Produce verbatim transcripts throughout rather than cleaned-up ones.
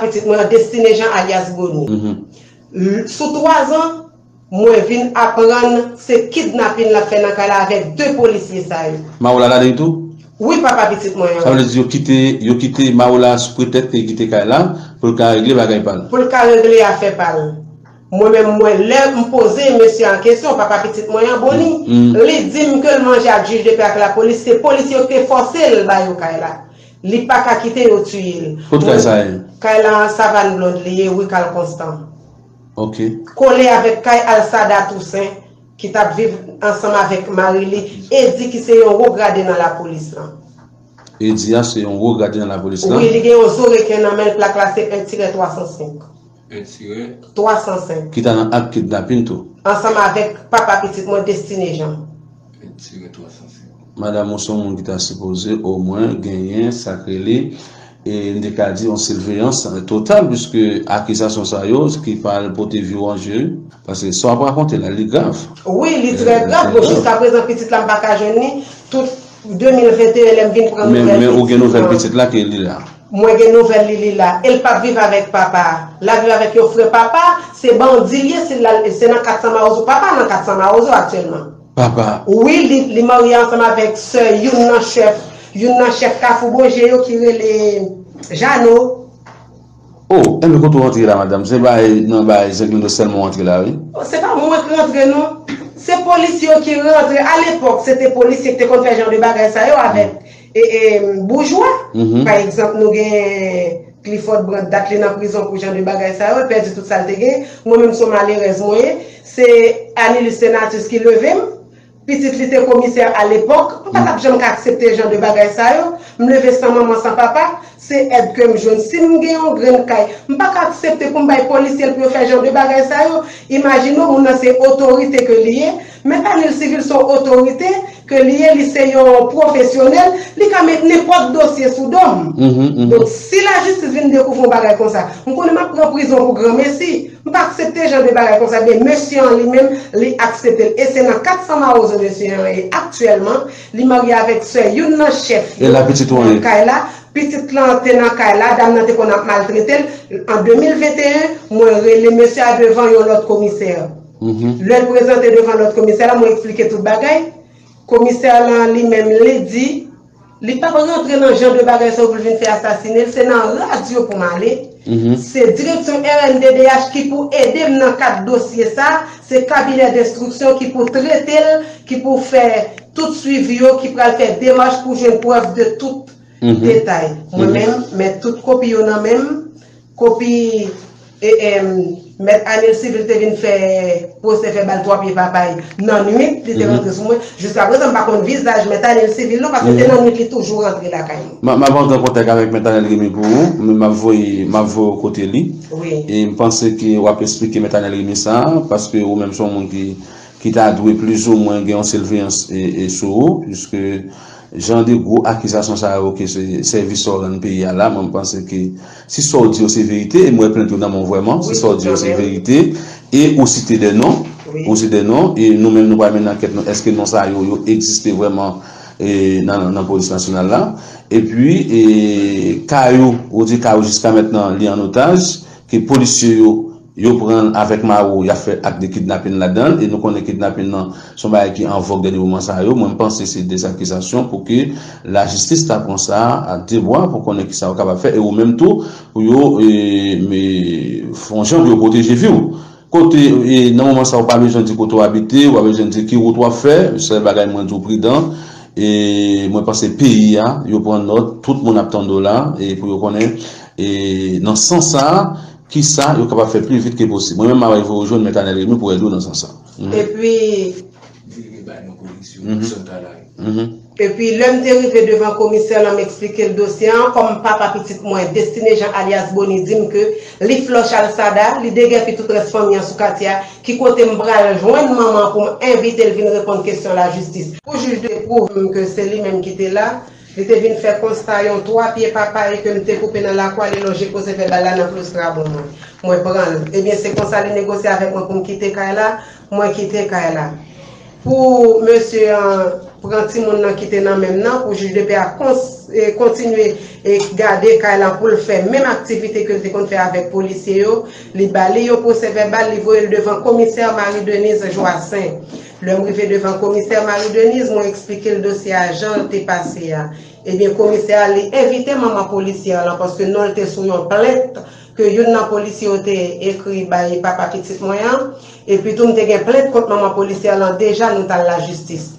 Pitit mwen an, Destine Jean alyas Boni. L- Sou twa zan, mwen vin aprann se kidnapin l ap fè nan kay la avèk de polisye sa yo. Mawo la ladan l tou? Wi, papa pitit mwen an. Sa vle di yo kite, yo kite Mawo la sou pretèks ke li kite kay la pou l ka regle bagay pa l. Pou l ka regle afè pa l. Mwen menm, mwen, lè m poze mesye an kesyon, papa pitit mwen an, Boni, li di m ke l manje ak jij de pè ak lapolis, se polisye yo ki te fòse l ba yo kay la. Li pa ka kite yo tiye l. Kot kay sa ye? Kay la an Savann Blond li ye, wi, Kal Konstan. Ok. Kole avèk kay Alsada Toussaint, ki t ap viv ansanm avèk mari li, Edi, ki se yon wo grade nan lapolis lan. Edi a se yon wo grade nan lapolis lan? Wi, li gen yon zo reken nan men l, plak la se en tirè twa san senk. En tirè twa san senk. Ki ta nan ak kidnapin tou. Ansanm avèk papa pitit mwen, Destine Jean. En tirè twa san senk. Madanm ou se yon moun ki ta sipoze omwen genyen sa k rele, e n te ka di, yon siveyans total, piske akizasyon sa yo ki pral pote viw an je, paske sa w ap rakonte la, li grav. Wi, li trè grav. Bon, jiska prezan, pitit la, m pa ka jwenn li. Tout de mil venteyen, lè m vin pran nouvèl pitit la. Men, men ou gen nouvèl pitit la ke li la? Mwen gen nouvèl li, li la. E l p ap viv avèk papa. L ap viv avèk yon frè papa. Se bandi l ye, se la, se nan kat san Mawozo. Papa nan kat san Mawozo aktyèlman. Papa. Wi, li, li marye ansanm avèk sè youn nan chèf, youn nan chèf Kafou Bonje yo ki rele Jano. Oh, enben kote w antre la, madanm? Se bay, nan bay Zenglendo sèlman w antre la, wi. Se pa mwen ki rantre, non. Se polisye yo ki rantre. Alepòk, se te polisye ki te konn fè jan de bagay sa yo avèk e, e, boujwa. Pa egzanp, nou gen Clifford Brandt, dat li nan prizon pou jan de bagay sa yo, li pèdi tout sa l te gen. Mwen menm, se yon malerèz mwen ye. Se Anilus Senatus ki leve m. Pitit li te komisè alepòk, m pa t ap janm ka aksepte jan de bagay sa yo. M leve san manman, san papa, se èd ke m jwenn. Si m gen yon grenn kay, m pa ka aksepte pou m bay polisye l pou yo fè jan de bagay sa yo. Imajine w, moun nan se otorite ke li ye. Mèt Anil Civil se yon otorite ke li ye, li se yon pwofesyonèl, li ka met nenpòt dosye sou do m. Donk, si lajistis vin dekouvri yon bagay konsa, m konnen m ap pran prizon pou granmesi. M pa aksepte jan de bagay konsa. Ebyen, mesye an li menm, li aksepte l. E se nan kat san Mawozo mesye an ye aktyèlman. Li marye avèk sè youn nan chèf yo nan kay la. Pitit lan te nan kay la, dam nan te konn ap maltrete l. An de mil venteyen, mwen rele mesye a devan yon lòt komisè. Lè l prezante devan lòt komisè la, mwen eksplike tout bagay. Komisè lan li menm, li di, li p ap rantre nan jan de bagay sa yo pou l vin fè asasine l, se nan radyo pou m ale. Se direksyon R N D D H ki pou ede m nan kad dosye sa, se kabinè denstriksyon ki pou trete l, ki pou fè tout swivi yo, ki pral fè demach pou jwenn prèv de tout detay. Mwen menm, met tout kopi yo nan men m, kopi E, em, Mèt Anil Civil te vin fè pwosè fè bal twa pye papay nan nwit, li te rantre sou mwen. Jiska prezan, m pa konn vizaj Mèt Anil Civil non, paske nan nwit li toujou rantre lakay mwen. M a, m ap rantre an kontak avèk Mèt Anèl Remy pou ou, men m ap voye, m ap voye w kote li. Wi. E m panse ke w ap esplike Mèt Anèl Remy sa, paske ou menm se yon moun ki, ki ta dwe plizoumwen gen yon siveyans e, e sou ou, piske jan de gwo akizasyon sa yo ke se sèvis sa w rann peyi a la, mwen m panse ke si sa w di yo se verite, e m wè plent yo nan men w vrèman, si sa w di yo se verite, e ou site de non, ou site de non, e nou menm nou pral mennen ankèt nou, èske non sa yo, yo egziste vrèman e, nan, nan polis nasyonal la? Epi, e, Kayou, ou di Kayou jiska mentnan li an otaj, ke polisye yo, yo pran l avèk Maro, y ap fè ak de kidnapin ladan l, e nou konnen kidnapin nan se yon bagay ki an vòg dènye moman sa yo. Mwen, m panse se de akizasyon pou ke lajistis ta pran sa a de bwa pou konnen kisa yo kapab fè, e ou menm tou, pou yo, e, me, fè yon jan pou yo pwoteje vi w. Kote, e, nan moman sa, ou pa bezwen di kote w abite, ou pa bezwen di ki wout w ap fè, sèl bagay mwen di w pridan, e mwen panse peyi a, yo pran nòt, tout moun ap tande w la, e pou yo konnen, e nan sans sa a, kisa yo kapab fè pi vit ke posib. Mwen menm, m ap voye w jwenn Mèt Anèl Remy pou ede w nan sans sa. Epi, epi, lè m te rive devan komisè lan, m eksplike l dosye an, kòm papa pitit mwen, Destiné Jean alyas Boni, di m ke li flòch Alsada, li degèpi tout rès fanmi an sou katye a, ki kote m pral jwenn manman pou m envite l vin reponn kesyon lajistis. Pou jij de pwouve m ke se li menm ki te la, li te vin fè konsta yon twa pye papay ke m te koupe nan lakou a, li lonje pwosè fè bal la nan klostra bon mwen. Mwen pran l. Ebyen, se konsa li negosye avèk mwen pou m kite kay la, mwen kite kay la. Pou mesye an, pran timoun nan kite nan men m nan pou jij de pè a kons- e kontinye e gade kay lan pou l fè menm aktivite ke l te konn fè avèk polisye yo. Li ba li yon pwosè vèbal, li voye l devan komisè Marie Denise Joassaint. Lè m rive devan komisè Marie Denise, mwen eksplike l dosye a jan l te pase a. Ebyen, komisè a, li envite manman polisyè lan, paske non l te sou yon plent ke youn nan polisye yo te ekri bay papa pitit mwen an. Epi tou, m te gen plent kont manman polisyè lan deja, nou t al lajistis.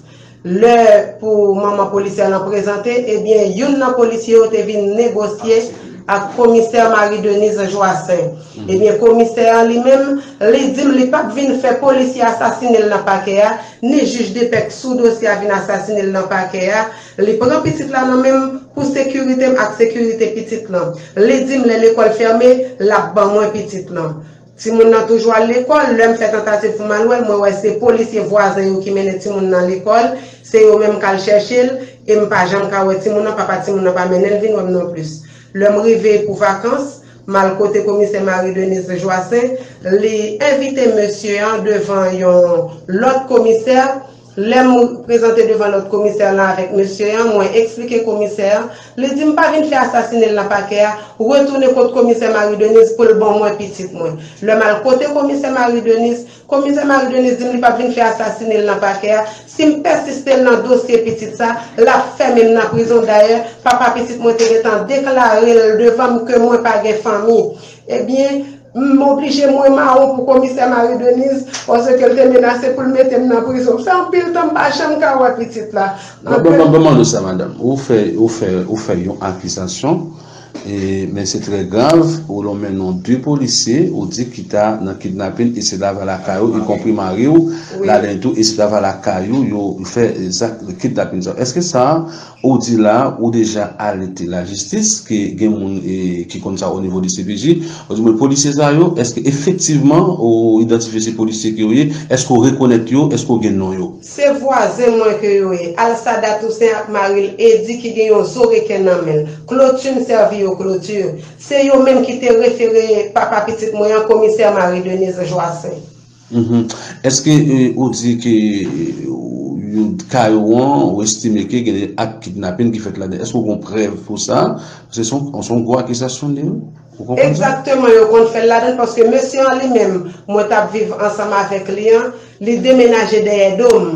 Lè pou manman polisyè lan prezante, ebyen, youn nan polisye yo te vin negosye ak komisè Marie Denise Joassaint. Ebyen, komisè an li menm, li di m li p ap vin fè polisye asasine l nan pakè a, ni jij de pè k sou dosye a vin asasine l nan pakè a. Li pran pitit la nan men m pou sekirite m ak sekirite pitit lan. Li di m lè lekòl fèmen, l ap ban mwen pitit lan. Timoun nan toujou al lekòl, lè m fè tantativ pou m al wè l, mwen wè se polisye vwazen yo ki mennen timoun nan lekòl, se yo menm k al chèche l, e m pa janm ka wè timoun nan, papa timoun nan pa mennen l vin wè m nonplis. Lè m rive pou vakans, m al kote komisè Marie Denise Joassaint, li envite mesye an devan yon lòt komisè. Lè m prezante devan lòt komisè lan avèk mesye an, mwen eksplike komisè an, li di m pa vin fè asasine l nan pakè a, retounen kot komisè Marie Denise pou l ban mwen pitit mwen. Lè m al kote komisè Marie Denise, komisè Marie Denise di m li p ap vin fè asasine l nan pakè a, si m pèsiste l nan dosye pitit sa, l ap fèmen m nan prizon. Dayè, papa pitit mwen te gentan deklare l devan m ke mwen pa gen fanmi. Ebyen, m oblije mwen mawon pou komisè Marie Denise, paske l te menase pou l mete m nan prizon. Sa anpil tan m pa janm ka wè pitit la. Mwen ban mwen ban mwen sa, madanm. Ou fè, ou fè, ou fè yon akizasyon, e, men se trè grav, ou lonmen non de polisye, ou di ki ta nan kidnapin, e se lava lakay ou, ikonpri mari w, ladan tou, e se lava lakay ou, yo fè zak kidnapin sa. Èske sa, ou di la, ou deja alète lajistis, ke gen moun, e, ki konn sa o nivo de C P J, ou di mwen polisye sa yo, èske efektivman, ou idantifye se polisye ke yo ye, èske ou rekonèt yo, èske ou gen non yo? Se vwazen mwen ke yo ye. Alsada Toussaint ak mari l Edi ki gen yon zo reken nan men l. Kloti m sèvi yo kloti. Se yo menm ki te refere papa pitit mwen an, komisè Marie Denise Joassaint. Mhm. Èske, e, ou di ke, e, ou- yo, kay ou an, ou estime ke gen de ak kidnapin ki fèt ladan? Èske ou gen prèv pou sa? Se son, se yon gwo akizasyon li ye. Ou konprann sa? Egzakteman, yo konn fè l ladan paske mesye an li menm, mwen t ap viv ansanm avèk li an, li demenaje dèyè do m.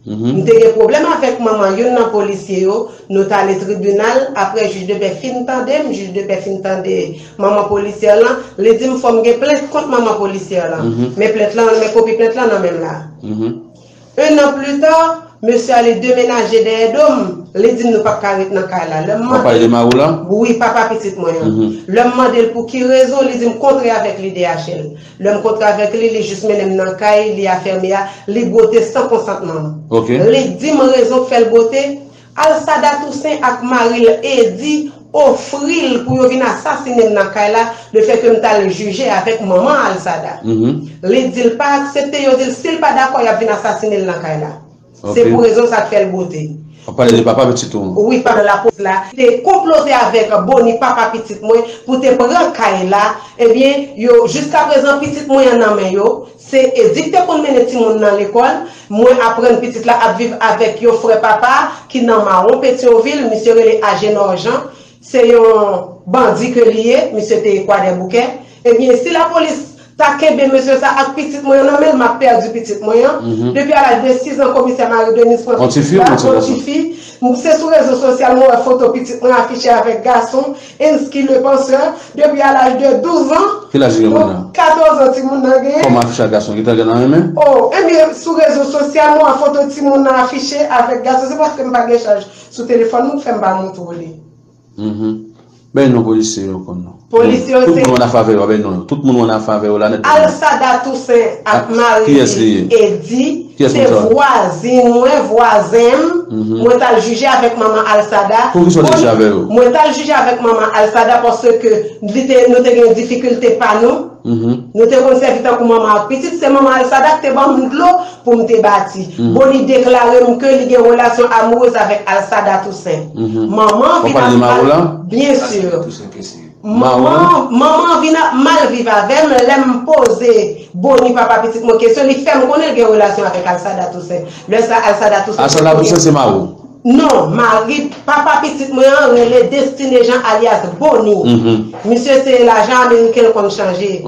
Mhm. M te gen pwoblèm avèk manman youn nan polisye yo, nou t ale tribinal, apre jij de pè fin tande m, jij de pè fin tande manman polisyè lan, li di m fò m gen plent kont manman polisyè lan. Mhm. Men plent lan, men kopi plent lan nan men m la. Mhm. Un an pli ta, mesye a li demenaje dèyè do m, li di m nou p ap ka ret nan kay la. Lè m mande l, papa pitit mwen an. Mhm. Lè m mande l pou ki rezon, li di m kontre avèk li D H L. Lè m kontre avèk li, li jis mennen m nan kay li a fèmen an, li bwote san konsantman m. Ok. Li di m rezon k fè l bwote, Alsada Toussaint ak mari l Edi ofri l pou yo vin asasine m nan kay la, lefètke m t al jije avèk manman Alsada. Mhm. Li di l pa aksepte, yo di l si l pa dakò, y ap vin asasine l nan kay la. Ok. Se pou rezon sa k fè l bwote. W ap pale de papa pitit ou an? Wi, papa lapolis la te konplote avèk Boni, papa pitit mwen, pou te pran kay la. Ebyen, yo, jiskaprezan, pitit mwen an nan men yo. Se Edi k te konn mennen timoun nan lekòl. Mwen aprann pitit la ap viv avèk yon frè papa ki nan Mawon, Petyonvil, misye rele Agenor Jean. Se yon bandi ke li ye, misye te Kwadèboukè. Ebyen, si lapolis ta kenbe mesye sa ak pitit mwen an nan men l, m ap pèdi pitit mwen an. Mhm. Depi a laj de sis an, komisè Marie Denise pran pitit la, yon tifi. Se sou rezo sosyal mwen wè foto pitit mwen afiche avèk gason, Ensky Le Penseur, depi a laj de douz an. Ki laj li gen kounye a? Katòz an timoun nan genyen. Kòman afiche ak gason? Gentan gen nan renmen? Oh, ebyen, sou rezo sosyal mwen wè foto timoun nan afiche avèk gason. Se paske m pa gen chaj sou telefòn mwen k fè m pa montre w li. Mhm. Ben non, polisye yo konn non. Polisye yo se. Tout moun wè nan favè yo, ben non. Tout moun wè nan favè yo la nèt. Alsada Toussaint ak mari li Edi, se vwazin mwen, vwazen m. Mhm. Mwen t al jije avèk manman Alsada. Pou ki sa w te jije avè yo? Mwen t al jije avèk manman Alsada paske li te, nou te gen difikilte pa nou. Mhm. Nou te konn sèvi tankou manman ak pitit, se manman Alsada ki te ban m dlo pou m te bati. Mhm. Boni deklare m ke li gen relasyon amourez avèk Alsada Toussaint. Mhm. Manman vin ap pale de Mawon la? Byen si. Alsada Toussaint ke se Manman, manman vin ap mal viv avè m, lè m poze Boni, papa pitit mwen, kesyon, li fè m konnen l gen relasyon avèk Alsada Toussaint. Lè sa, Alsada Toussaint te Alsada Toussaint se mari w? Non, mari papa pitit mwen an rele Destiné Jean alyas Boni. Misye se lajan ameriken l konn chanje.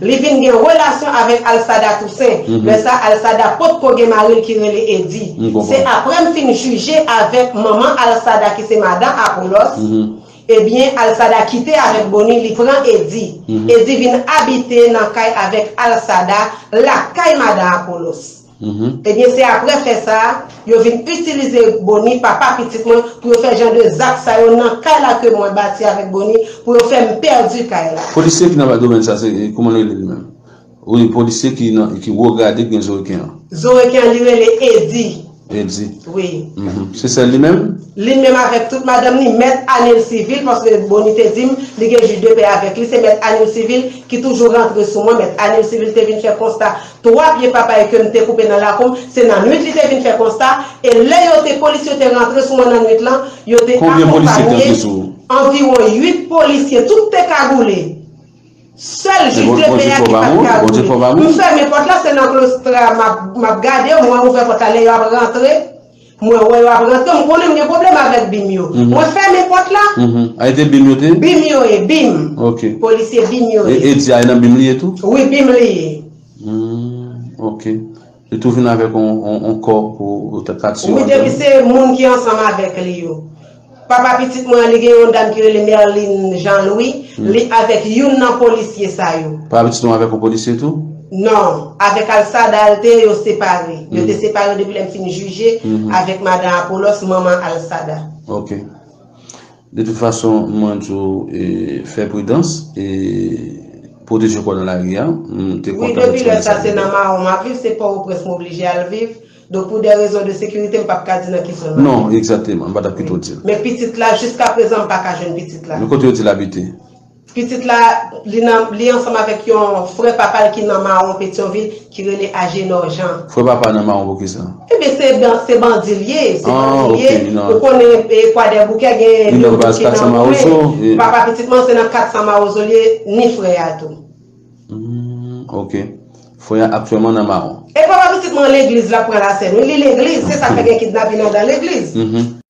Li vin gen relasyon avèk Alsada Toussaint. Lè sa, Alsada potko gen mari l ki rele Edi. Se apre m fin jije avèk manman Alsada ki se madan Apolos. Ebyen, Alsada kite avèk Boni, li pran Edi. Edi vin abite nan kay avèk Alsada, lakay madan Apolos. Ebyen, se apre fè sa a, yo vin itilize Boni, papa pitit mwen, pou yo fè jan de zak sa yo nan kay la ke mwen bati avèk Boni, pou yo fè m pèdi kay la. Polisye ki nan domèn sa, se, kouman l rele li menm? Wi, polisye ki nan, ki wo grade, ki gen zo reken an. Zo reken an, li rele Edi. Edi. Wi. Se sèl li menm? Li menm avèk tout madanm li, mèt Anil Sivil, paske Boni te di m, li gen jij de pè avèk li, se mèt Anil Sivil ki toujou rantre sou mwen. Mèt Anil Sivil te vin fè konsta twa pye papay ke m te koupe nan lakou m, se nan nwit li te vin fè konsta, e lè yo te, polis yo te rantre sou mwen nan nwit lan, yo te akonpanye anviwon uit polisye, tout te kagoule. Sèl jij de pè a ki pa t ka woule. M fèmen pòt la, se nan klostra m ap, m ap gade yo, mwen ouvè pòt la, lè yo ap rantre, mwen wè yo ap rantre, m konnen m gen pwoblèm avèk bim yo. Mwen fèmen pòt la. A, e te bim yo te? Bim yo ye, bim. Ok. Polisye bim yo ye. E, e di a, e nan bim li ye tou? Wi, bim li ye. Hmm, ok. Li tou vin avèk on, on, on kò pou, pou ta kat sou Wi, depi se moun ki ansanm avèk li yo. Papa pitit mwen an, li gen yon dam ki rele Merline Jean Louis, li avèk youn nan polisye sa yo. Papa pitit mwen avèk yon polisye tou? Non, avèk Alsada l te, yo separe. Yo te separe depi lè m fin jije avèk madan Apolos, manman Alsada. Ok. De tout fason, mwen di w, e, fè pridans, e, pwoteje kò w nan lari a. M te Wi, kontan depi lè sa, se nan Mawon m ap viv, se Pòtoprens m oblije al viv. Donk, pou de rezon de sekirite, m p ap ka di nan ki zòn. Non, egzakteman, m pa t ap kite w di l. Men pitit la, jiska prezan, m pa ka jwenn pitit la. Men kote yo di l abite? Pitit la, li nan, li ansanm avèk yon frè papa l ki nan Mawon, Petyonvil, ki rele Agenor Jean. Frè papa nan Mawon, poukisa? Ebyen, se ban-, se bandi l ye, se Ah, bandi l ye. Ok, li nan Ou konnen, e, Kwadèboukè gen Li nan baz kat san Mawozo, e papa pitit mwen se nan kat san Mawozo l ye, ni frè a tou. Hmm, ok. Frè a aktyèlman nan Mawon. E papa pitit mwen legliz l ap pran lasèn. Wi, li legliz, se sa k fè gen kidnapin andan legliz. Mhm.